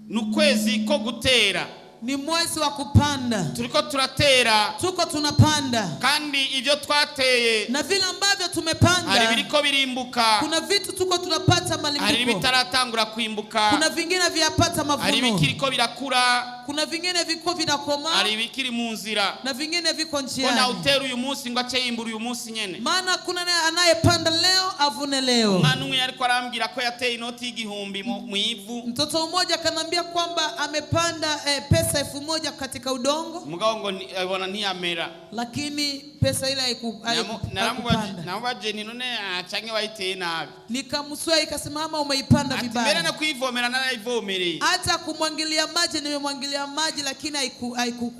Ni ukwezi ko gutera. Ni mwezi wa kupanda. Turiko turatera. Tuko tunapanda. Kandi ibyo twateye, Na vile ambavyo hari tumepanda, ibiriko birimbuka, kuna vitu tuko tunapata hari malimbuko, ibitaratangura kwimbuka, kuna vingine vyapata hari mavuno, ibikiriko birakura, kuna vingine viko vinakomaa hari ibikiri mu nzira, na vingine viko ko njiani. ntawutera uyu munsi ngo ace yimbura uyu munsi nyene. Maana kuna anayepanda leo avune leo. Umwana umwe yariko arambwira ko yateye inoti y'igihumbi mu ivu. Mtoto mmoja akanambia kwamba amepanda pesa 1000 katika udongo, Mugabo ngo abona ntiyamera. Lakini pesa ile haikupanda. Namubaje nti none canke wayiteye nabi? Nikamswea ikasema ama umeipanda Ati mbere vibaya. No kuyivomera narayivomereye. Hata kumwangilia maji nimemwangilia maji, lakini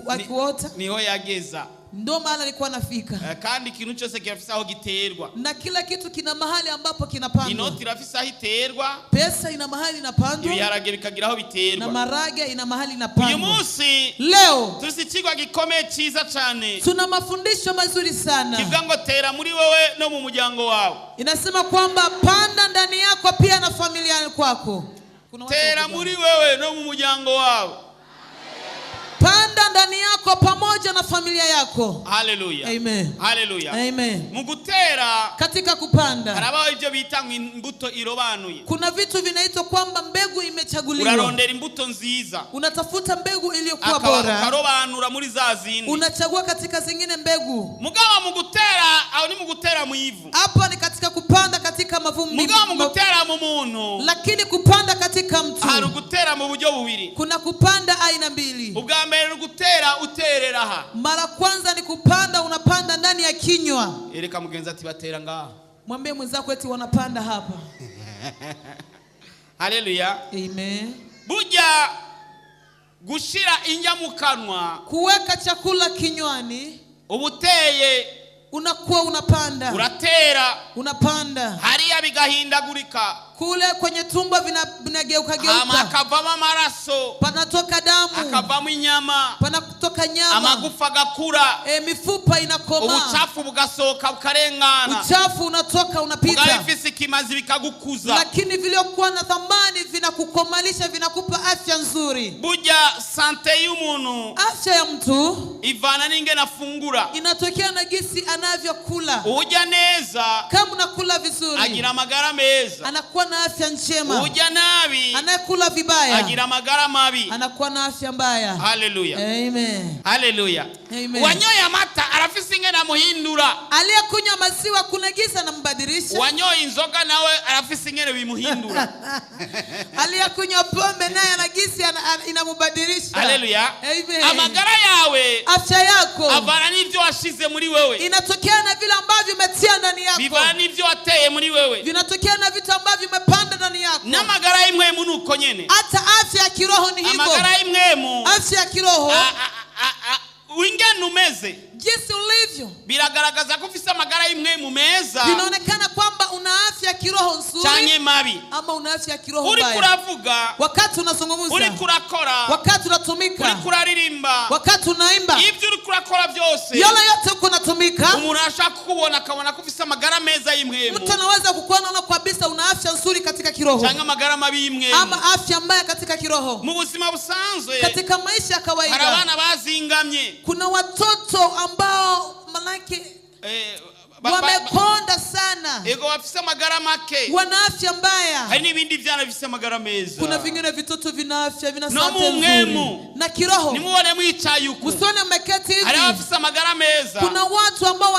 haikuota. Niho yageza. Ndio maana alikuwa nafika. Kandi ikintu cyose kirafise aho giterwa. Na kila kitu kina mahali ambapo kinapandwa. Inoti irafise aho iterwa. Pesa ina mahali inapandwa Ibiharage bikagira aho na biterwa. Marage ina mahali Uyu inapandwa. Munsi Leo tufise ikigwa gikomeye cyiza cyane tuna mafundisho mazuri sana. Kivuga ngo tera muri wowe no mu muryango wawe. Inasema kwamba panda ndani yako pia na familia kwako. Kuna watu Tera wakubwa. Muri wewe no mu muryango wawe. Panda ndani yako pamoja na familia yako. Haleluya. Amen. Haleluya. Amen. Mu gutera, Katika kupanda, harabaho ibyo bita ngo imbuto irobanuye. Kuna vitu vinaitwa kwamba mbegu imechaguliwa. Urarondera imbuto nziza. Unatafuta mbegu iliyokuwa bora, Ukarobanura muri za zindi. Unachagua katika zingine mbegu. Mugabo mu gutera aho ni mu gutera mu ivu. Hapa ni katika kupanda katika mavumbi, Mugabo mu gutera mu muntu, lakini kupanda katika mtu, hari ugutera mu buryo bubiri. Kuna kupanda aina mbili. Ubwa mbere ni ugutera uterera aha. Mara kwanza ni kupanda, unapanda ndani ya kinywa. Ereka mugenzi ati batera ngaha. Mwambie mwenzako eti wanapanda hapa. Haleluya. Amen. Burya gushira indya mu kanwa, Kuweka chakula kinywani, uba uteye. Unakuwa unapanda. Uratera. Unapanda. Hariya bigahindagurika. Kule kwenye tumbo vinageuka Hama geuka, hakavamo amaraso, panatoka damu, hakavamo inyama, panatoka nyama, amagufa agakura, mifupa inakomaa, ubucafu bugasohoka bukarengana, uchafu unatoka, bwaba unapita, bifise ikimazi bikagukuza. Lakini viliokuwa na thamani vinakukomalisha, vinakupa afya nzuri. Burya santé y'umuntu Afya ya mtu ivana n'ingene afungura. Inatokea na gisi anavyokula. Urya neza Kama unakula vizuri, agira amagara meza. Anakuwa na afya njema. Urya nabi Anayekula vibaya agira amagara mabi. Anakuwa na afya mbaya. Haleluya. Amen. Haleluya. Amen. Uwanyoye amata arafise ingene amuhindura. Aliyekunywa maziwa kuna gisi anambadilisha. Uwanyoye inzoga nawe arafise ingene bimuhindura. Aliyekunywa pombe naye ana gisi inamubadilisha. Haleluya. Amen. Amagara yawe Afya yako avana n'ivyo washize muri wewe, inatokea na vile ambavyo umetia ndani yako, bivana n'ivyo wateye muri wewe. Vinatokea na vitu ambavyo umepanda ndani yako. N'amagara y'impwemu nuko nyene. Hata afya ya kiroho ni hivyo. Amagara y'impwemu, Afya ya kiroho, ingene umeze jinsi ulivyo, biragaragaza ko ufise amagara y'impwemu meza vinaonekana kwamba una afya ya kiroho nzuri canke mabi. Ama una afya ya kiroho Uriko mbaya. uravuga, Wakati unazungumza, uriko urakora, wakati unatumika, uriko uraririmba, wakati unaimba, ibyo uriko urakora byose, yale yote uko unatumika, umuntu arashaka kukubona akabona ko ufise amagara meza y'impwemu mtu anaweza kukuona una kabisa una afya nzuri katika kiroho canke amagara mabi y'impwemu. Ama afya mbaya katika kiroho. Mu buzima busanzwe, Katika maisha ya hari kawaida, abana bazingamye. Kuna watoto ambao manake wamekonda sana, Ego bafise amagara make. Wana afya mbaya. Hari n'ibindi vyana bifise amagara meza. Kuna vingine vitoto vina afya, vina No sante mu mpwemu. nzuri na kiroho. Nimubone mwicaye uku, Msione mmeketi hari hivi, abafise amagara meza kuna watu ambao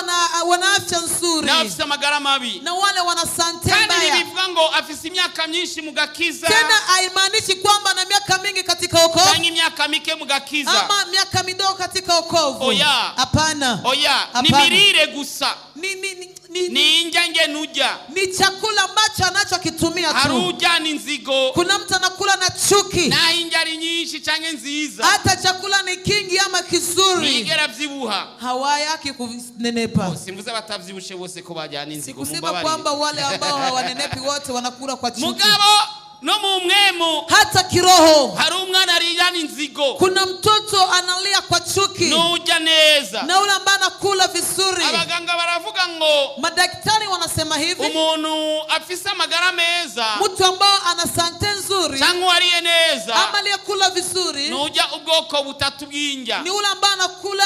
wana afya nzuri n'abafise amagara mabi. Na wale wana sante Kandi mbaya. ntibivuga ngo afise imyaka myinshi mu gakiza Tena haimaanishi kwamba na miaka mingi katika wokovu cyangwa imyaka mike mu gakiza. Ama miaka midogo katika wokovu. Oya. Hapana. Oya, ni Hapana. mirire gusa. Ni Ni indya ngene urya. Ni chakula ambacho anachokitumia Hari tu. ujyana inzigo. Kuna mtu anakula na chuki, Naho indya ari nyinshi cyangwa nziza, hata chakula ni kingi ama kizuri, ntiyigera abyibuha. Hawayaki kunenepa. Simvuze abatabyibushe bose ko bajyana inzigo. Sikusema Mumbabarire. kwamba wale ambao hawanenepi wote wanakula kwa chuki. Mugabo no mu mpwemu, Hata kiroho, hari umwana arijyana inzigo kuna mtoto analia kwa chuki n'ujya neza. Na ule ambaye anakula vizuri. Abaganga baravuga ngo Madaktari wanasema hivi, umuntu afise amagara meza mtu ambao ana sante nzuri cyangwa uwariye neza ama aliyekula Aliyekula vizuri Nujya ubwoko butatu bw'indya. Ni ule ambaye anakula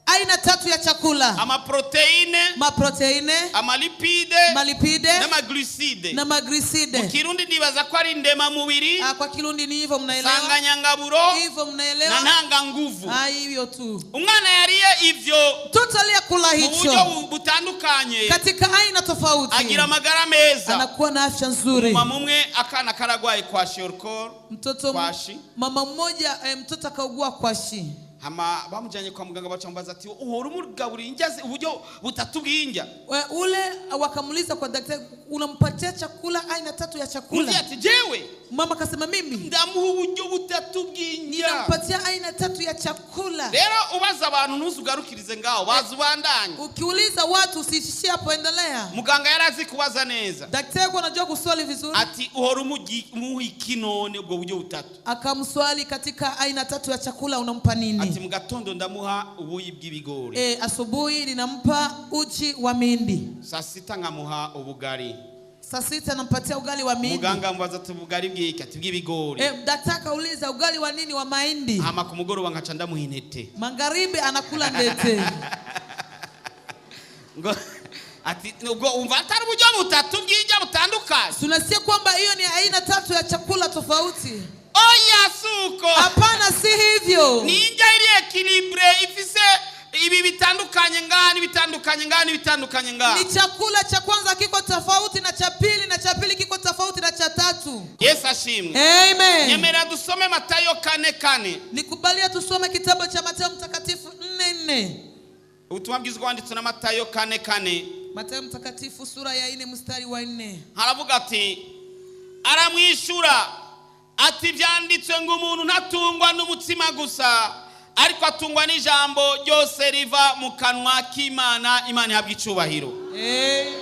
aina tatu ya chakula. Amaproteine, Maproteine, amalipide malipide n'amaglucide. Na magliside. Mu Kirundi nibaza ko ari indemamubiri, Ah, kwa Kirundi ni hivyo, mnaelewa sanganyangaburo hivyo, na mnaelewa. ntanganguvu. Ah, hivyo tu. Umwana yariye ivyo Mtoto aliyekula mu buryo hicho butandukanye katika aina tofauti agira amagara meza. anakuwa na afya nzuri. Mama umwe akana karagwaye kwashiorkor. Mtoto Kwashi. Mama mmoja mtoto akaugua kwashi. Hama bamujyanye kwa muganga bacamubaza ati uhora umugaburira indya uburyo butatu bw'indya. Ule wakamuuliza kwa daktari, unampatia chakula aina tatu ya Undi chakula? Ati jewe Mama akasema, mimi ndamuha uburyo butatu bw'indya. Ninampatia aina tatu ya chakula. Rero ubaza abantu ntuzugarukirize ngaho baza ubandanye. Ukiuliza watu usiishie hapo, endelea. Muganga yari azi kubaza neza. Daktari alikuwa anajua kuswali vizuri. Ati uhora umuha iki none ubwo buryo butatu? Akamswali, katika aina tatu ya chakula unampa Ati nini? Mu gatondo ndamuha ubuyi bw'ibigori. Asubuhi ninampa uji wa mihindi. Saa sita nkamuha ubugari. Saa sita nampatia ugali wa mihindi. Muganga amubaza ati ubugari bw'iki? Ati bw'ibigori. Daktari akauliza, ugali wa nini? Wa mahindi. Hama ku mugoroba nkaca ndamuha intete. Magharibi anakula ndete. Ngo ati ubwo umva atari uburyo butatu bw'indya butandukanye? Tunasikia kwamba hiyo ni aina tatu ya chakula tofauti. Oya, suko. Hapana, si hivyo. Ni indya iri équilibrée ifise ibi bitandukanye ngaha n'ibitandukanye ngaha n'ibitandukanye ngaha. Ni chakula cha kwanza kiko tofauti na cha pili na cha pili kiko tofauti na cha tatu. Yesu ashimwe. Amen. Nyemera dusome Matayo 4:4. Nikubalia tusome kitabu cha Mathayo Mtakatifu 4:4. Ubutumwa bwiza bwanditswe na Matayo 4:4. Mathayo Mtakatifu sura ya 4 mstari wa 4. Haravuga ati aramwishyura ati byanditswe ngo umuntu ntatungwa n'umutsima gusa ariko atungwa n'ijambo ryose riva mu kanwa k'Imana. Imana ihabwa icubahiro. Amen.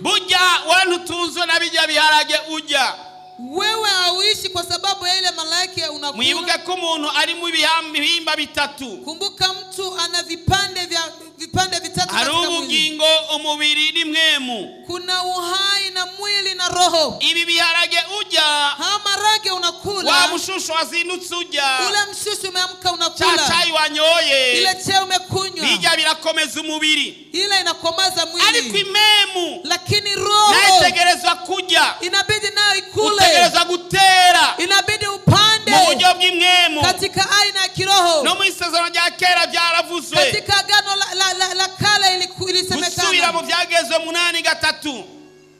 Burya wowe ntutunzwe na bijya biharage ujya. Wewe hauishi kwa sababu ya ile malaika unakula. Mwibuke ko umuntu ari mu bihimba bitatu. Kumbuka mtu ana vipande vitatu Hari katika mwili. Ubugingo, umubiri n'imwemu. Kuna uhai na mwili na roho. Ibi biharage ujya, Haya marage unakula, wa mushusho wazindutse ujya, ule mshushu umeamka cya unakula, cayi wanyoye, ile chai umekunywa, bijya birakomeza umubiri, ile inakomaza ariko mwili, impemu lakini nayo roho itegerezwa kurya. Inabidi nayo ikule, Utegerezwa gutera inabidi upande mu buryo bw'impemu. Katika aina ya kiroho. No mu isezerano rya kera byaravuzwe. Katika agano la kale Gusubira ilisemekana. mu Byagezwe 8:3.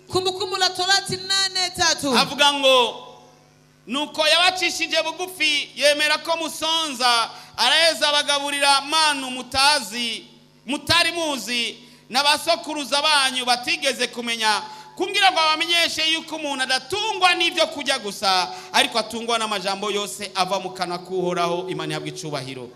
Kumbukumbu la Torati 8:3. Avuga ngo nuko yabacishije bugufi yemera ko musonza araheza abagaburira manu mutazi mutari muzi n'abasokuruza banyu batigeze kumenya kumbwira ngo abamenyeshe yuko umuntu adatungwa n'ibyo kurya gusa ariko atungwa n'amajambo yose ava mu kanwa k'Uhoraho. Imana ihabwa icubahiro.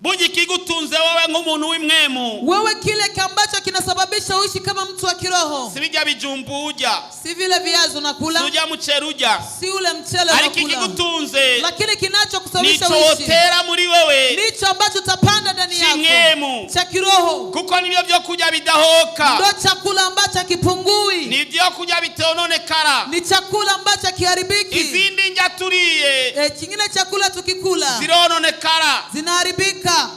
Burya ikigutunze wowe nk'umuntu w'impwemu Wewe kile ambacho kinasababisha uishi kama mtu wa kiroho si bijya bijumbu urya, si vile viazi unakula, si ujya muceri urya, si ule mchele ariko unakula, ikigutunze lakini kinachokusababisha nico uishi wotera muri wewe nicho ambacho utapanda ndani yako cy'impwemu, cha kiroho. Kuko nibyo byo kurya bidahoka. Ndo chakula ambacho hakipungui. Ni ibyo kurya bitononekara. Ni chakula ambacho hakiharibiki. Izindi ndya turiye Kingine chakula tukikula zirononekara. Zinaharibika.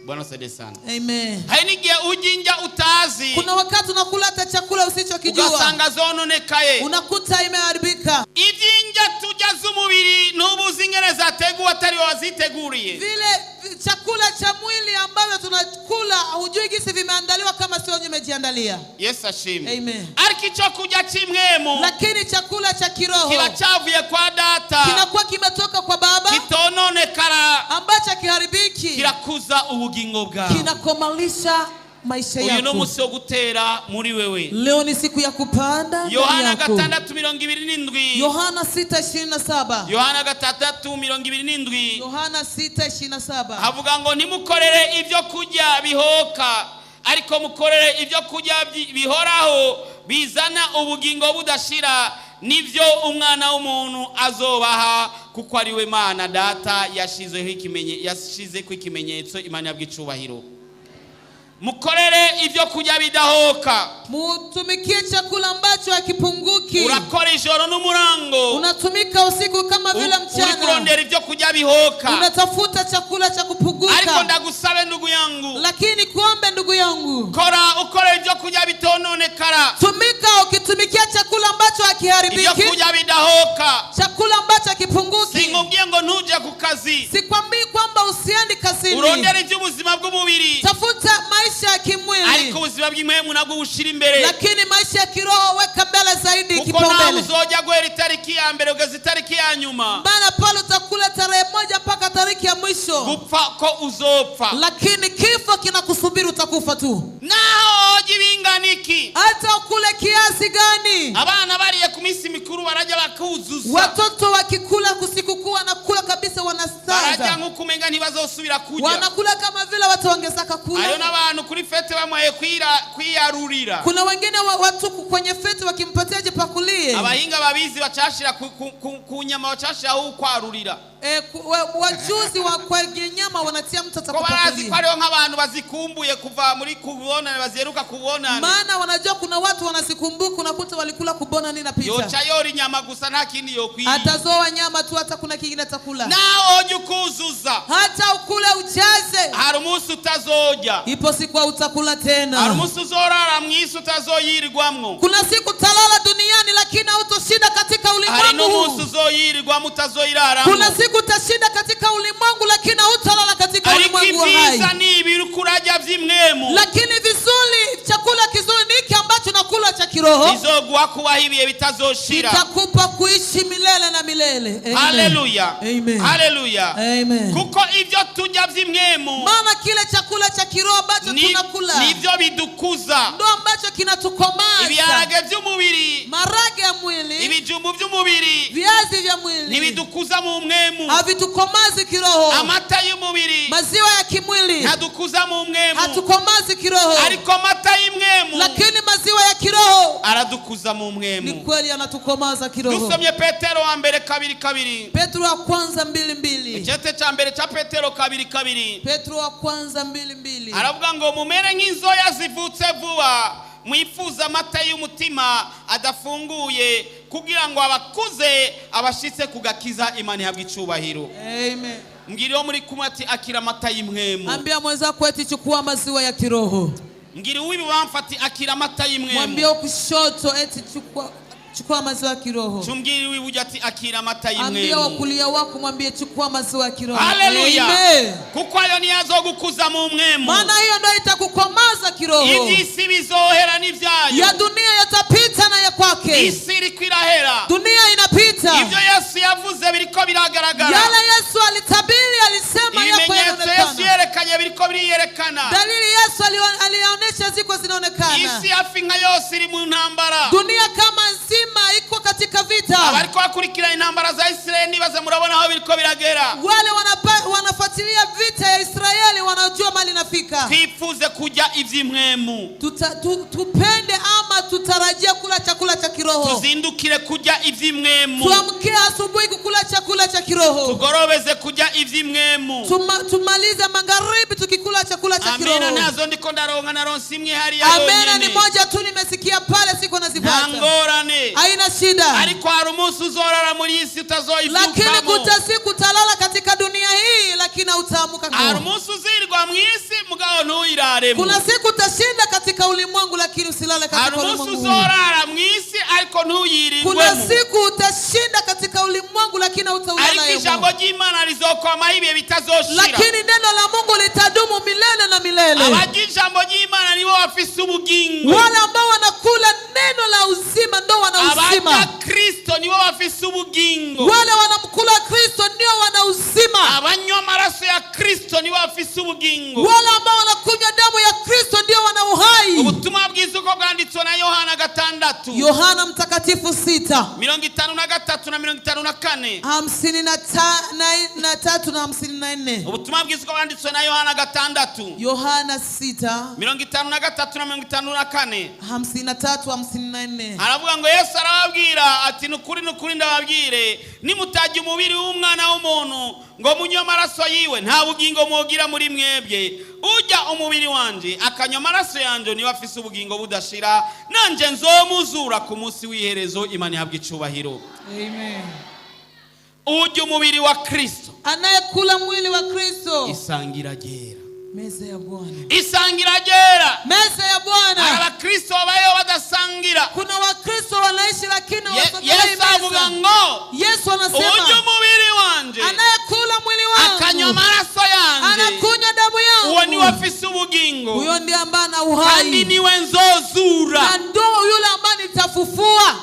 Bwana usaidie sana. Amen. Hari n'igihe urya indya utazi, Kuna wakati unakula hata chakula usichokijua, ugasanga zononekaye. Unakuta imeharibika. Iby'indya turya z'umubiri ntubuzi ingene zateguwe atari wowe waziteguriye. Vile chakula cha mwili ambavyo tunakula hujui jinsi vimeandaliwa kama sio wenyewe umejiandalia. Yesu ashimwe. Amen. Ariko icyo kurya cy'impwemu Lakini chakula cha kiroho kiba cyavuye kwa Data, kinakuwa kimetoka kwa Baba kitononekara, ambacho hakiharibiki, kirakuza ubugingo bwawe. Kinakomalisha maisha Uyu ni yako. umunsi wo gutera muri wewe. Leo ni siku ya kupanda ndani Yohana yako. 6:27. Yohana 6:27. Yohana 6:27. Yohana 6:27. Havuga ngo ntimukorere ibyo kurya bihoka ariko mukorere ibyo kurya bihoraho bizana ubugingo budashira nibyo Umwana w'umuntu azobaha kuko ari we Mana Data yashizeho ikimenye yashize ku ikimenyetso. Imana yabw'icubahiro. Mukorere ibyo kurya bidahoka. Mutumikie chakula ambacho hakipunguki. Urakora ijoro n'umurango, Unatumika usiku kama vile uri mchana, kurondera ibyo kurya bihoka. Unatafuta chakula cha Ariko kupunguka. Ndagusabe ndugu yangu, Lakini kuombe ndugu yangu, kora ukora ibyo kurya bitononekara, tumika ukitumikia chakula ambacho ibyo hakiharibiki, kurya bidahoka. Chakula ambacho hakipunguki. Sinkubwiye ngo ntuje ku kazi, Sikwambii kwamba usiendi kazini. Urondere iby'ubuzima bw'umubiri, Tafuta maisha ya kimwili, ariko ubuzima bw'impwemu nabwo bushira imbere, lakini maisha ya kiroho weka mbele zaidi, kuko nawe kipaumbele. uzojya guhera itariki ya mbere kugeza itariki ya nyuma, Maana pale utakula tarehe 1 mpaka tariki ya mwisho, gupfa ko uzopfa. Lakini kifo kinakusubiri, utakufa tu. Naho wojya ibingana iki, Hata ukule kiasi gani, abana bariye ku minsi mikuru barajya bakuzuza, watoto wakikula kusikukuu wanakula kabisa, barajya wanasaza, nk'uko umenga ntibazosubira kurya. Wanakula kama vile wataongezeka Hariho kula. N'abantu kuri fête bamuhaye kwiyarurira. Kuna wengine watu kwenye fête wakimpatia jipakulie. Abahinga babizi bacashira ku nyama, bacashiraho ukwarurira. Wajuzi wa kwenye nyama wanatia mtu Ko barazi ko atakupakulia, hariho nk'abantu bazikumbuye kuva muri kubonane, baziheruka kubonane. Maana wanajua kuna watu wanazikumbuka, unakuta walikula kubona nini na pita. Yoca yora inyama gusa, nta kindi yokwiriye. Atazoa nyama tu, hata kuna kingine atakula. Naho wojya ukuzuza, Hata ukule ujaze, hari umunsi utazojya, ipo siku hautakula hari tena. Umunsi uzorara mu isi utazoyirirwamwo, Kuna siku utalala duniani, lakini hautoshinda katika hari ulimwengu n'umunsi huu. uzoyirirwamo utazoyiraramo. Kuna siku utashinda katika ulimwengu, lakini hautalala katika Ariko ulimwengu wa hai. Ibyiza ni ibi uriko urarya by'impwemu, Lakini vizuri, chakula kizuri ni hiki ambacho nakula cha kiroho, bizoguha kubaho ibihe bitazoshira. Kitakupa kuishi milele na milele. Amen. Haleluya. Amen. Haleluya. Amen. Kuko ibyo turya by'impwemu Maana kile chakula cha kiroho ambacho tunakula nibyo bidukuza. Ndo ambacho kinatukomaza. Ibiharage by'umubiri, Marage ya mwili, ibijumbu by'umubiri viazi vya mwili ntibidukuza mu mpwemu. Havitukomazi kiroho. Amata y'umubiri Maziwa ya kimwili ntadukuza mu mpwemu, hatukomazi kiroho, ariko amata y'impwemu lakini maziwa ya kiroho aradukuza mu ni mpwemu. Kweli yanatukomaza kiroho. Dusomye Petero wa mbere 2:2. Petro wa kwanza 2:2. Icyete cya mbere cya Petero 2:2. Petro wa kwanza 2:2. Aravuga ngo mumere nk'inzoya zivutse vuba, mwifuze amata y'umutima adafunguye, kugira ngo abakuze abashitse ku gakiza. Imana ihabwa icubahiro. Amen. Mbwira uwo muri kumwe ati akira amata y'impwemu. Ambia mwenzako eti chukua maziwa ya kiroho. Mbwira uw'ibubamfu ati akira amata Mwambie y'impwemu. kushoto eti chukua maziwa ya kiroho. Cumbwira uw'iburyo ati akira amata Ambia wa y'impwemu. Kulia wako, mwambie chukua maziwa ya kiroho. Haleluya. Amen. Kuko ayo niyo azogukuza mu mpwemu. Maana hiyo ndio itakukomaza kiroho. Iby'isi bizohera n'ibyayo. Ya dunia yatapita na ya kwake. Isi iriko irahera. Dunia inapita. Ibyo Yesu yavuze biriko biragaragara. Yale Yesu alitabiri, alisema yako Ibimenyetso Yesu yanaonekana. Yerekanye biriko biriyerekana. Dalili Yesu alionyesha ziko zinaonekana. Isi hafi nka yose iri mu ntambara. Dunia kama nzima iko katika vita. Abariko bakurikirana intambara za Isirayeli nibaze murabona aho biriko biragera. Wale wanafuatilia vita ya Israeli wanajua mali inafika. Twifuze kurya ivy'impwemu. Tupende ama tutarajia kula chakula cha kiroho. Tuzindukire kurya ivy'impwemu. Tuamkie asubuhi kukula chakula cha kiroho. Tugorobeze kurya ivy'impwemu. Tumalize magharibi tukikula chakula cha Amina kiroho. Nazo ndiko ndaronka, naronse imwe hariya Amena ni yonyene. moja tu nimesikia pale, siko Nta nazipata. Ngorane. Haina shida. Ariko hari umunsi uzorara muri iyi si Lakini utazoyivyukamo. kuta siku utalala katika dunia hii, lakini hautaamuka. Hari umunsi uzirirwa mu isi mugabo ntuyiraremo. Kuna siku utashinda katika ulimwengu, lakini usilale Hari katika umunsi ulimwengu huu. uzorara mu isi ariko Kuna ntuyirirwemo. Siku utashinda katika ulimwengu, lakini hautaulala Ariko ijambo yemo. Ry'imana rizokwamaho ibihe bitazoshira. Lakini neno la Mungu litadumu milele na milele. Abarya ijambo ry'Imana nibo bafise ubugingo. Wale ambao wanakula neno la uzima ndo wana Abarya uzima. Kristo nibo bafise ubugingo. Wale wanamkula Kristo ndio wana uzima. Abanywa amaraso ya Kristo nibo bafise ubugingo. Wale ambao wanakunywa damu ya Kristo ndio wana uhai. Ubutumwa bwiza uko bwanditswe na Yohana 6, Yohana Mtakatifu 6, 53 na 54. 53 na 54. Ubutumwa bwiza uko bwanditswe na Yohana 6, Yohana 6, 53 na 54. 53, 54. Aravuga ngo Yesu arababwira ati nukuri nukuri ndababwire, nimutarya umubiri w'umwana w'umuntu ngo munywe amaraso yiwe, nta bugingo mwogira muri mwebwe. Urya umubiri wanje akanywa amaraso yanje niwe afise ubugingo budashira, nanje nzomuzura ku munsi w'iherezo. Imana ihabwa icubahiro. Amen. Urya umubiri wa Kristo, Anayekula mwili wa Kristo, isangira ryera, meza ya Bwana, isangira ryera. Meza ya Hari Bwana. abakristo babayeho badasangira. Kuna Wakristo wanaishi lakini hawasogelei Yesu avuga meza. ngo Yesu urya anasema umubiri wanje anayekula mwili akanywa wangu amaraso yanje, anakunywa damu uwo niwe yangu, afise ubugingo, huyo ndiye ambaye ana kandi uhai niwe nzozura. Na ndo yule ambaye nitafufua.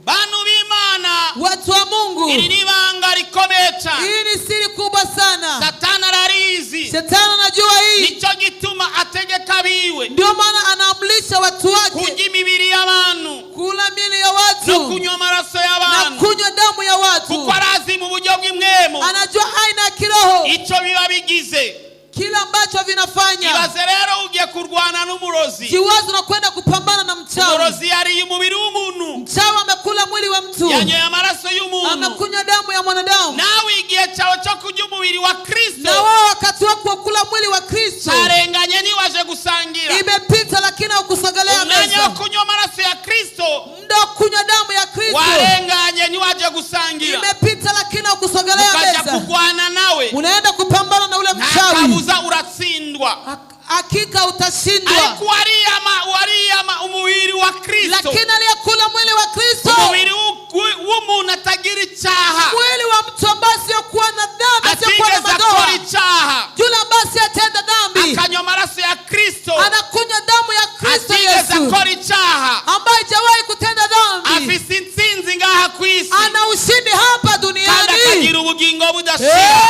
Bantu b'Imana, Watu wa Mungu, iri ni ibanga rikomeye cyane. Hii ni siri kubwa sana. Satani ararizi. Shetani anajua hii, Nicyo gituma ategeka abiwe ndio maana anaamrisha watu wake kurya imibiri y'abantu kula miili ya no watu kunywa amaraso na y'abantu, kunywa damu ya watu. Kuko arazi mu buryo bw'impwemu Anajua aina ya kiroho icyo biba bigize. Kile ambacho vinafanya. Ibaze rero ugiye kurwana n'umurozi. Jiwazi unakwenda kupambana na mchawi. Umurozi yariye umubiri w'umuntu, Mchawi amekula mwili wa mtu, yanyoye amaraso y'umuntu. Amekunywa damu ya mwanadamu. Nawe igihe cyawe cyo kurya umubiri wa Kristo Na wao wakati wako wa kula mwili wa Kristo cyarenganye, ntiwaje gusangira. Imepita, lakini haukusogelea Umwanya wo meza. kunywa amaraso ya Kristo Muda wa kunywa damu ya Kristo warenganye, ntiwaje gusangira, imepita, lakini haukusogelea ukajya meza. kurwana nawe, Unaenda kupambana na ule nta mchawi, kabuza uratsindwa. Hakika utashindwa. Ariko uwariyama uwariyama umubiri wa Kristo, Lakini aliyekula mwili wa Kristo, umubiri w'umuntu atagira icyaha, mwili wa mtu ambaye asiyokuwa na dhambi, asiyokuwa na atigeze akora madoa, icyaha, yule ambaye asiyetenda dhambi, akanywa amaraso ya Kristo, anakunywa damu ya Kristo atigeze Yesu, akora icyaha, ambaye hajawahi kutenda dhambi, afise intsinzi ngaha ku isi, ana ushindi hapa kandi duniani. Akagira ubugingo budashira.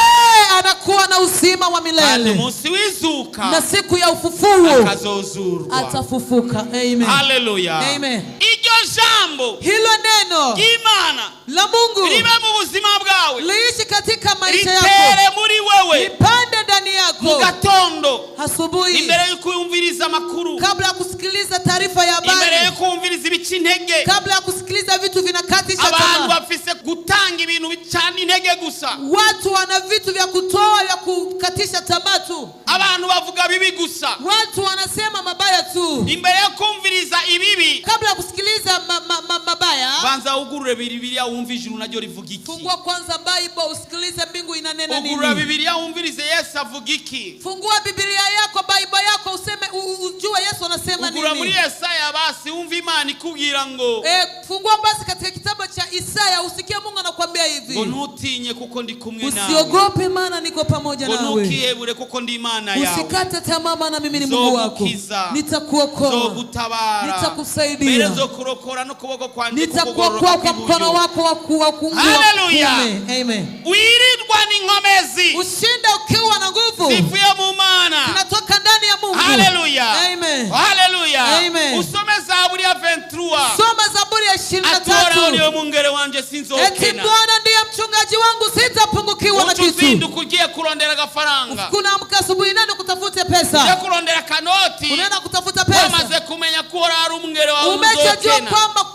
Anakuwa na uzima wa Kandi milele, umunsi w'izuka na siku ya ufufuo akazozurwa. Atafufuka. Amen. Haleluya. Amen. Iryo jambo Hilo neno ry'Imana la Mungu ribe mu buzima bwawe, liishi katika maisha yako, ritere muri wewe lipande ndani mu yako gatondo, asubuhi, imbere yo kumviriza amakuru, kabla ya kusikiliza taarifa ya imbere habari, yo kumviriza ibica intege. Kabla ya kusikiliza vitu vinakatisha Abantu tamaa. Bafise gutanga ibintu bicana intege gusa. Watu wana vitu vya kutoa vya kukatisha tamaa tu. Abantu bavuga bibi gusa. Watu wanasema mabaya tu. Imbere yo kumviriza ibibi, Kabla ya kusikiliza mabaya, banza wugurure Bibiliya wumve ijuru naryo rivuga iki. Fungua kwanza Bible usikilize mbingu inanena Ugurura nini. Bibiliya wumvirize Yesu avuga iki. Fungua Biblia yako, Bible yako, useme ujue Yesu anasema Ugura muri nini. Yesaya basi wumve Imana ikubwira ngo Fungua basi katika kitabu cha Isaya usikie Mungu anakuambia ngo hivi: ntutinye kuko ndi kumwe nawe, usiogope, maana niko pamoja ngo nawe. ntukihebure kuko ndi Imana yawe, Usikate tamaa, maana mimi ni Mungu wako. Nzogukiza. Nitakuokoa, Nzogutabara, Nitakusaidia. Mbere nzokurokora n'ukuboko kwanjye nitakuokoa kukugororoka kwa mkono kw'iburyo. Wako wa Haleluya. kuume. Amen. Wirirwa n'inkomezi Ushinde ukiwa na nguvu zivuye mu Mana. Zinatoka ndani ya Mungu. Haleluya. Amen. Haleluya. Amen. Usome Zaburi ya 23. Soma Zaburi ya ishirini na Ati Uhoraho niwe tatu. mwungere wanje, Eti sinzokena. Bwana ndiye mchungaji wangu, sitapungukiwa na Uca kitu. uzinduka ugiye kurondera agafaranga, Kunaamka asubuhi nani kutafute ujye pesa, kurondera akanoti, unaenda kutafuta pesa, wamaze kumenya ko Uhoraho ari umwungere wawe, umeshajua uzokena. Kwamba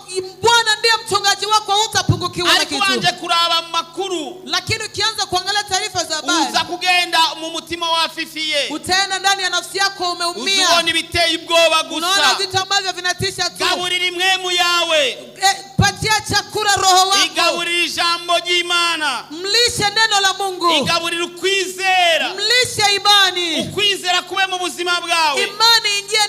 Bwana ndiye mchungaji wako, hutapungukiwa na Ariko kitu. ubanje kuraba mu makuru, Lakini ukianza kuangalia taarifa za habari, uza kugenda mu mutima wafifiye, utaenda ndani ya nafsi yako umeumia, uzubona ibiteye ubwoba unaona gusa. Vitu ambavyo vinatisha tu. Gaburira impwemu yawe, Patia chakula roho wako, igaburira ijambo ry'Imana, mlishe neno la Mungu, igaburira ukwizera, mlishe imani, ukwizera kube mu buzima bwawe, imani ingie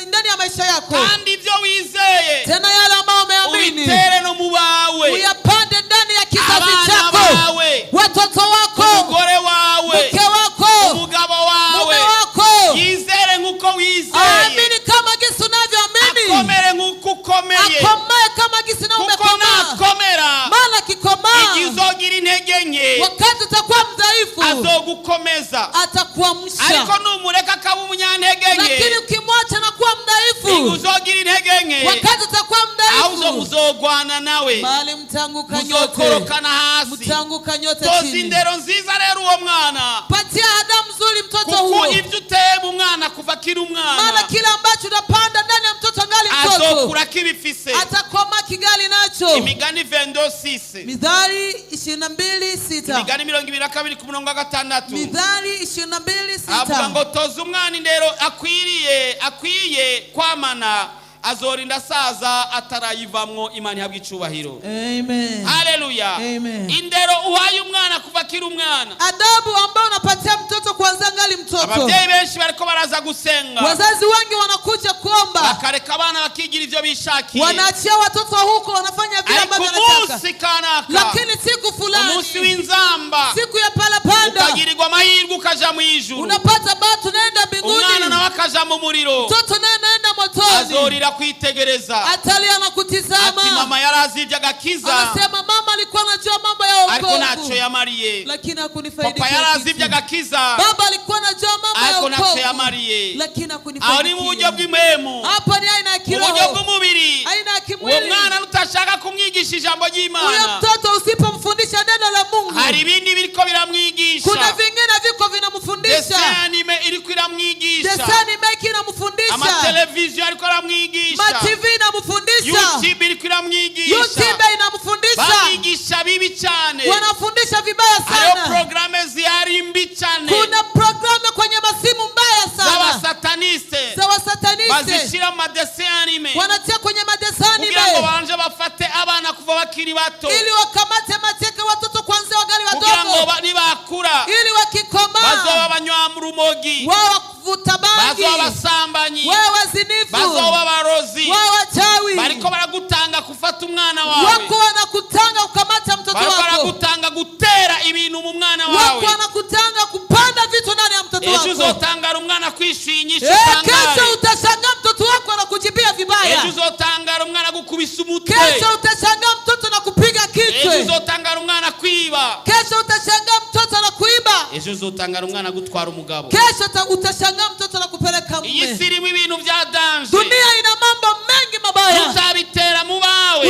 ndani ya maisha yako, kandi ibyo wizeye tena yale ambayo umeamini ubitere no mu bawe, uyapande ndani ya kizazi abana chako, bawe, watoto wako, umugore wawe, mke wako, umugabo wawe, mume wako, yizere nk'uko wizeye, aamini kama gisi unavyoamini, akomere nk'uko ukomeye, akomae kama gisi na kuko umekomaa, nakomera, maana kikomaa, igihe uzogira intege nke, wakati utakuwa mdhaifu, azogukomeza. Atakuamsha. Ariko numureka akaba umunyantege nke, Lakini ukimwacha na kuwa igihe mdhaifu, uzogira intege nke, wakati utakuwa aho uzo mdhaifu, muzogwana nawe, bali mtaanguka nyote, muzokorokana hasi. Mtaanguka nyote Toza chini. indero nziza rero uwo mwana, Patia adabu nzuri mtoto kuko huo, ibyo uteye mu mwana kuva akiri maana umwana, kile ambacho unapanda ndani ya mtoto angali mtoto, wako Azokura kibifise. Atakoma kigali nacho. Imigani 26. Mithali 22:6. Imigani 22 ku murongo wa gatandatu. Mithali 22 Avuga sita. ngo toza umwana indero akwiriye akwiye kwamana azorinda asaza atarayivamwo. Imana ihabwa icubahiro. Amen. Haleluya. Amen. Indero uhaye umwana kuva akiri umwana. Adabu ambayo unapatia mtoto kuanzia ngali mtoto. Ababyeyi benshi bariko baraza gusenga Wazazi wengi wanakuja kuomba, bakareka abana bakigira ivyo bishakiye. Wanaachia watoto huko wanafanya vile Ariko ambavyo wanataka, umunsi kanaka, lakini siku umunsi fulani, w'inzamba, siku ya parapanda, ukagirirwa amahirwe ukaja mu ijuru, unapata bahati unaenda umwana mbinguni, nawe akaja mu muriro, mtoto naye anaenda motoni, azorira kwitegereza atalia na ati kutizama, mama yarazi iby'agakiza anasema mama alikuwa anajua mambo ya ariko ntacyo wokovu, yamariye. lakini Papa hakunifaidikia yarazi kitu. iby'agakiza Baba alikuwa anajua mambo ya ariko ntacyo wokovu, yamariye. Lakini Aho ni mu buryo hakunifaidikia. bw'impemu. Hapo ni aina ya Mu buryo kiroho, bw'umubiri, aina ya uwo kimwili. mwana nutashaka kumwigisha ijambo Huyo ry'Imana, mtoto usipomfundisha neno la Mungu, hari ibindi biriko biramwigisha. Kuna vingine viko vinamfundisha. Dessin animé iriko iramwigisha. Dessin animé inamfundisha. Amateleviziyo ariko aramwigisha. Ma TV inamfundisha. YouTube iriko iramwigisha. YouTube inamfundisha. Bamwigisha bibi cyane. Wanafundisha vibaya Hariho sana. porogaramu zihari mbi cyane Kuna programu kwenye masimu mbaya sana z'abasataniste za wasataniste, bazishyira mu ma dessins animés wanatia kwenye ma dessin kugira ngo anime banje bafate abana kuva bakiri bato, ili wakamate mateka watoto kuanzia wagali kugira ngo wadogo, nibakura ili wakikomaa bazoba abanywarumogi, wao wakuvuta bangi, bazoba abasambanyi, wao wazinifu, bazoba abarozi. Wao wachawi. Bariko baragutanga gufata umwana wawe. Wako wanakutanga kukamata mtoto Bariko wako. baragutanga gutera ibintu mu mwana wawe. Wako wanakutanga kupanda vitu ndani ya mtoto Ejo wako. uzotangara umwana kwishuye inyishu Eh, utangare. kesho utashangaa mtoto wako anakujibia vibaya. Ejo uzotangara umwana gukubisa umutwe. Kesho utashangaa mtoto na kupiga Ejo kichwa. uzotangara umwana kwiba. Kesho utashangaa mtoto na kuiba. Ejo uzotangara umwana gutwara umugabo. Kesho utashangaa mtoto na kupeleka Iyi si mume. irimo ibintu bya danger. Dunia ina mambo mengi mabaya. Utabitera mu bawe,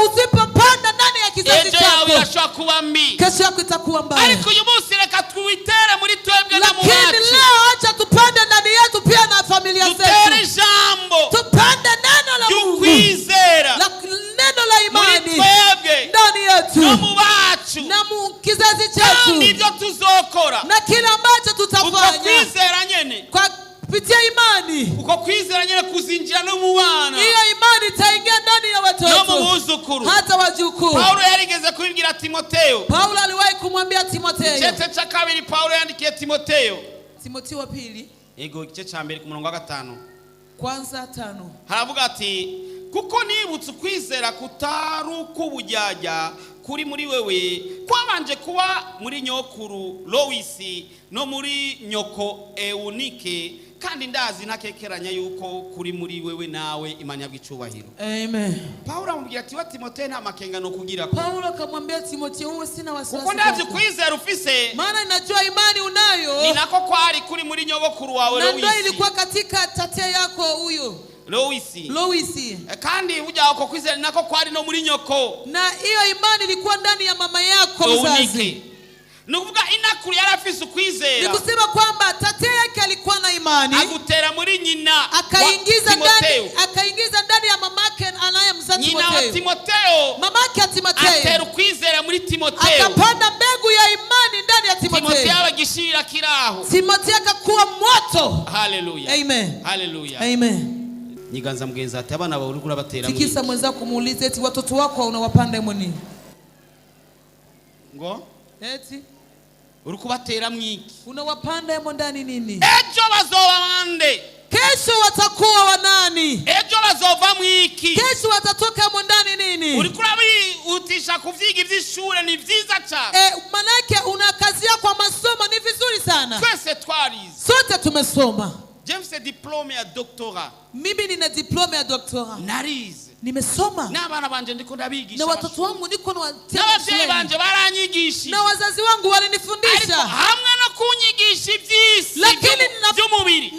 Usipopanda ndani ya kizazi ejo yawe chako, irashobora kuba mbi. Kesho yako itakuwa mbaya. Ariko uyu munsi reka tuwitere muri twebwe no mu Lakini bacu. leo acha tupande ndani yetu pia na familia Dutere zetu, ijambo tupande neno la Mungu, ry'ukwizera neno la muri imani twebwe ndani yetu no mu bacu na mu kizazi kandi chetu, ibyo tuzokora, na kile ambacho uko tutafanya kwizera nyene, kwa kupitia imani, uko kwizera nyene kuzinjira no mu bana hiyo imani itaingia ndani ya no mu watoto buzukuru. hata wajukuu. Pawulo yarigeze kubibwira Timoteyo. Paulo aliwahi kumwambia Timotheo, Igice cya kabiri Pawulo yandikiye Timoteyo, Timotheo wa pili yego, igice cya mbere ku murongo wa gatanu, kwanza 5, haravuga ati kuko nibutse ukwizera kutari uk'ubujyajya kuri muri wewe kwabanje kuba muri nyokuru Lowisi no muri nyoko Ewunike, kandi ndazi ntakekeranya yuko kuri muri wewe nawe. Imana yabwa icubahiro. Amen. Pawulo amubwira ati wa Timoteyo, nta makenga no kugira ko Paulo akamwambia Timotheo, huo sina wasiwasi kuko ndazi kwako, kwizera ufise maana ninajua imani ni unayo nako kwari kuri muri nyogokuru wawe na ndio Lowisi. ilikuwa katika tate yako huyo Lowisi. Loisi, Kandi burya uko kwizera ni nako kwari no muri nyoko na hiyo imani ilikuwa ndani ya mama yako mzazi. Eunike. Ni ukuvuga inakuru yari afise Ni ukwizera kusema kwamba tate yake alikuwa na imani, agutera muri nyina wa akaingiza Timoteyo. ndani, akaingiza ndani ya mamake anayemzaa Nyina wa Timotheo, Timoteyo mamake ya atera Timotheo ukwizera muri Timoteyo. akapanda mbegu ya imani ndani ya Timoteyo Timotheo. abagishirira kiraho. Timotheo akakuwa moto. Haleluya. Amen. Haleluya. Amen. Nyiganza mugenzi ati abana bawe uriko urabatera Tikisa mwenzako muulize, eti watoto wako unawapanda emo nini? Ngo Eti uri kubatera mwiki? Unawapanda emo ndani nini? Ejo bazoba bande? Kesho watakuwa wanani? Ejo bazova mwiki? Kesho watatoka emo ndani nini? Uriko urabihutisha kuvyiga ivy'ishure, ni vyiza cane. E, manake unakazia kwa masomo, ni vizuri sana. Twese twarize. Sote tumesoma. James, diplôme ya doctorat. Mimi nina diploma ya doctorat. Narize. Nimesoma N'abana banje ndiko ndabigisha na watoto wangu niko nawatia n'abavyeyi shuleni. banje baranyigishije. Na wazazi wangu Ariko walinifundisha, hamwe no kunyigisha ivy'isi lakini na, vy'umubiri,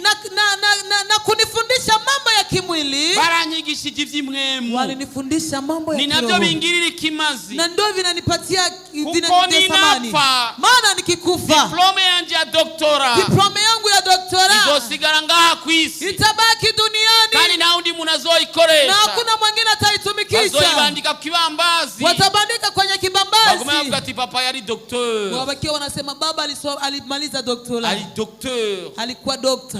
na kunifundisha mambo ya kimwili, baranyigishije ivy'impwemu. Walinifundisha mambo ya Ni navyo kiroho, bingirira ikimazi. Na ndio vinanipatia Kuko vinanipatia thamani, ninapfa, maana nikikufa, diplôme yanje ya doctorat diploma yangu ya doctorat doctorat Izosigara ngaha ku isi, itabaki kandi duniani nta wundi muntu na azoyikoresha. hakuna mwingine ataitumikisha. Bazoyibandika ku kibambazi, Watabandika kwenye bagume kibambazi, bavuga ati papa yari docteur, wabakiwa wanasema baba alimaliza doctorat, ari docteur. Alikuwa dokta.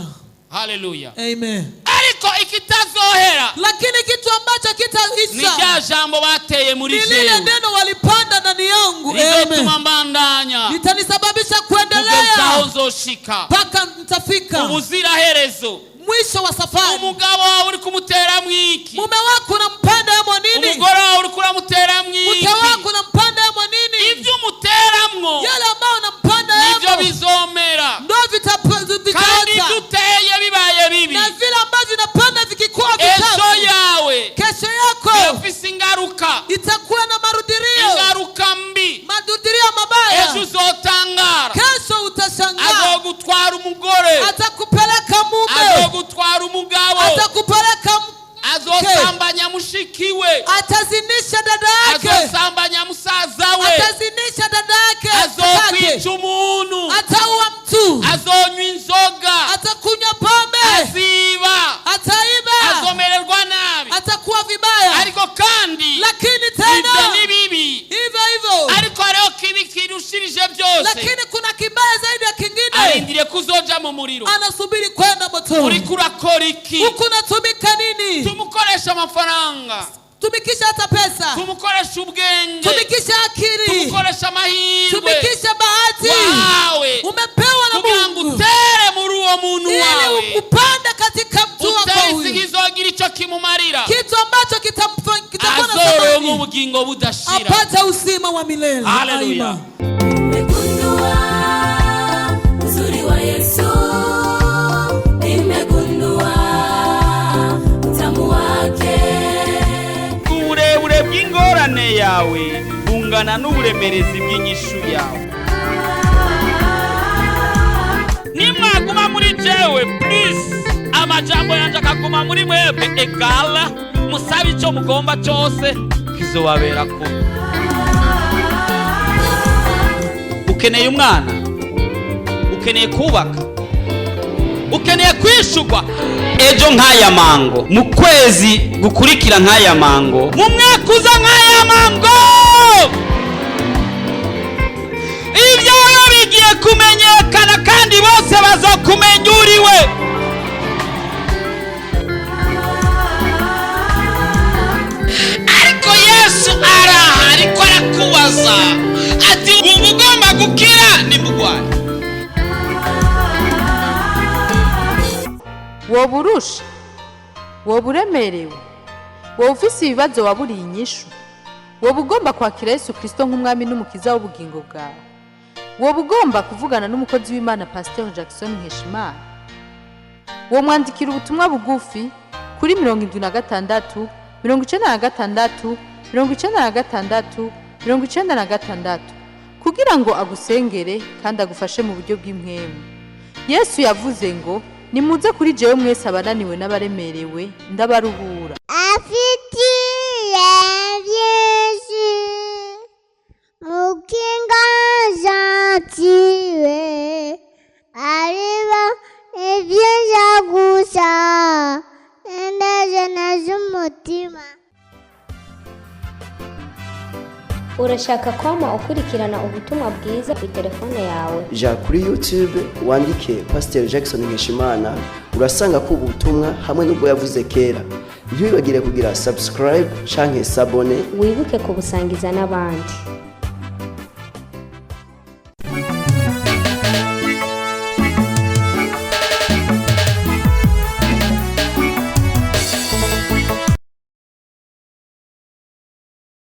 Haleluya. Amen. Ariko ikitazohera Lakini kitu ambacho ni kitaisha rya jambo bateye muri ni lile jewe neno walipanda ndani yangu. rizotuma Amen. mbandanya Litanisababisha kugeza aho kuendelea nzoshika mpaka nitafika ubuziraherezo. Mwisho wa safari. Umugabo wawe uri kumutera mwiki, Mume wako unampanda yamo nini? umugore wawe uri kuramutera mwiki, Mke wako unampanda yamo nini? Ibyo umuteramwo Yale ambayo unampanda nibyo yamo bizomera, ndo kandi vitaota, ibyo uteye bibaye bibi, na vile ambavyo unapanda vikikuwa ejo vichafu, yawe kesho yako irafise ingaruka, itakuwa na marudirio, ingaruka mbi. Marudirio mabaya. Ejo uzotangara. Kesho utashangaa. Azogutwara umugore, Atakupeleka mume, azogutwara umugabo, atakupeleka azosambanya mushiki we, atazinisha dada yake, azosambanya musaza we, atazinisha dada yake kakake. Azokwica umuntu, Ataua mtu, azonywa inzoga, atakunywa pombe, aziba, ataiba, azomererwa nabi. Atakuwa vibaya. Ariko kandi Lakini ibyo tena ni bibi, hivyo hivyo, ariko hariho kibi kirushirije byose. Lakini kuna kibaya zaidi ya kingine. Arindiriye kuzoja mu muriro. Anasubiri kwenda motoni. Uriko urakora iki? Huku unatumika nini? Tumukoresha amafaranga, Tumikisha hata pesa, tumukoresha ubwenge, tumikisha akili, tumukoresha amahirwe tumikisha bahati wawe umepewa na kugira ngo Mungu utere muri uwo muntu wawe, ili upande katika mtu wako utere huyu isiga izogira icyo kimumarira, kitu ambacho kitakuwa na azoronka thamani, ubugingo budashira. Apate uzima wa milele. Haleluya. Amen. Nimegundua uzuri wa Yesu, nimegundua utamu wake. Uburebure bw'ingorane yawe bungana n'uburemerezi bw'inyishu yawe. Nimwaguma muri jewe please, amajambo yanjye akaguma muri mwebwe, egala musabe icyo mugomba cyose kizobabera kuba. Ukeneye umwana, ukeneye kubaka, ukeneye kwishurwa ejo nk'aya mango, mu kwezi gukurikira nk'aya mango, mu mwaka uza nk'aya mango, ibyawe bigiye kumenyekana kandi bose bazokumenya uriwe. Ariko Yesu araha ariko arakubaza ati wumva ugomba gukira nimugwaye. Woba urusha, woba uremerewe, woba ufise ibibazo waburiye inyishu, woba ugomba kwakira Yesu Kirisito nk'umwami n'umukiza w'ubugingo bwawe, woba ugomba kuvugana n'umukozi w'Imana Pasiteri Jackson Nkeshimana, womwandikira ubutumwa bugufi kuri 76 96 96 96 kugira ngo agusengere kandi agufashe mu buryo bw'impwemu. Yesu yavuze ngo nimuze kuri jewe mwese abananiwe n'abaremerewe, ndabaruhura. Afitiye byinshi mukinga gentile ariba ibyiza gusa indajana z'umutima. Urashaka kwama ukurikirana ubutumwa bwiza ku telefone yawe? Ja kuri YouTube wandike Pasiteri Jackson Nkeshimana, urasanga ko ubutumwa hamwe n'ubwo yavuze kera. Ntiwibagire kugira subscribe canke s'abonner. Wibuke kubusangiza n'abandi.